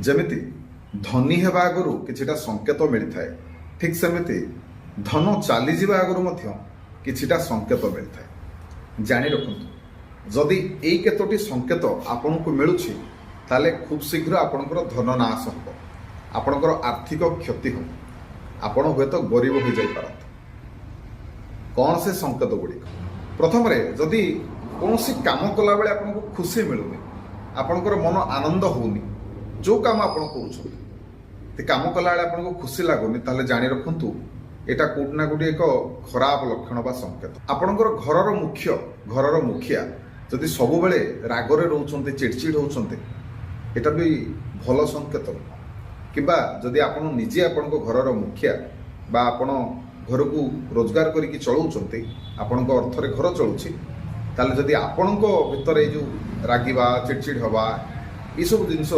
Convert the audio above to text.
ଯେମିତି ଧନୀ ହେବା ଆଗରୁ କିଛିଟା ସଂକେତ ମିଳିଥାଏ, ଠିକ୍ ସେମିତି ଧନ ଚାଲିଯିବା ଆଗରୁ ମଧ୍ୟ କିଛିଟା ସଂକେତ ମିଳିଥାଏ। ଜାଣି ରଖନ୍ତୁ, ଯଦି ଏଇ କେତୋଟି ସଂକେତ ଆପଣଙ୍କୁ ମିଳୁଛି, ତାହେଲେ ଖୁବ୍ ଶୀଘ୍ର ଆପଣଙ୍କର ଧନ ନାଶ ହେବ, ଆପଣଙ୍କର ଆର୍ଥିକ କ୍ଷତି ହେବ, ଆପଣ ହୁଏତ ଗରିବ ହୋଇଯାଇପାରନ୍ତି। କ'ଣ ସେ ସଂକେତ ଗୁଡ଼ିକ? ପ୍ରଥମରେ, ଯଦି କୌଣସି କାମ କଲାବେଳେ ଆପଣଙ୍କୁ ଖୁସି ମିଳୁନି, ଆପଣଙ୍କର ମନ ଆନନ୍ଦ ହେଉନି, ଯେଉଁ କାମ ଆପଣ କରୁଛନ୍ତି ସେ କାମ କଲାବେଳେ ଆପଣଙ୍କୁ ଖୁସି ଲାଗୁନି, ତାହେଲେ ଜାଣି ରଖନ୍ତୁ, ଏଇଟା କୋଉଠି ନା କୋଉଠି ଏକ ଖରାପ ଲକ୍ଷଣ ବା ସଂକେତ। ଆପଣଙ୍କର ଘରର ମୁଖ୍ୟ, ଘରର ମୁଖିଆ ଯଦି ସବୁବେଳେ ରାଗରେ ରହୁଛନ୍ତି, ଚିଡ଼ଚିଡ଼ ହେଉଛନ୍ତି, ଏଇଟା ବି ଭଲ ସଂକେତ ନୁହଁ। କିମ୍ବା ଯଦି ଆପଣ ନିଜେ ଆପଣଙ୍କ ଘରର ମୁଖିଆ ବା ଆପଣ ଘରକୁ ରୋଜଗାର କରିକି ଚଳାଉଛନ୍ତି, ଆପଣଙ୍କ ଅର୍ଥରେ ଘର ଚଳୁଛି, ତାହେଲେ ଯଦି ଆପଣଙ୍କ ଭିତରେ ଏଇ ଯେଉଁ ରାଗିବା, ଚିଡ଼ଚିଡ଼ ହେବା, ଏସବୁ ଜିନିଷ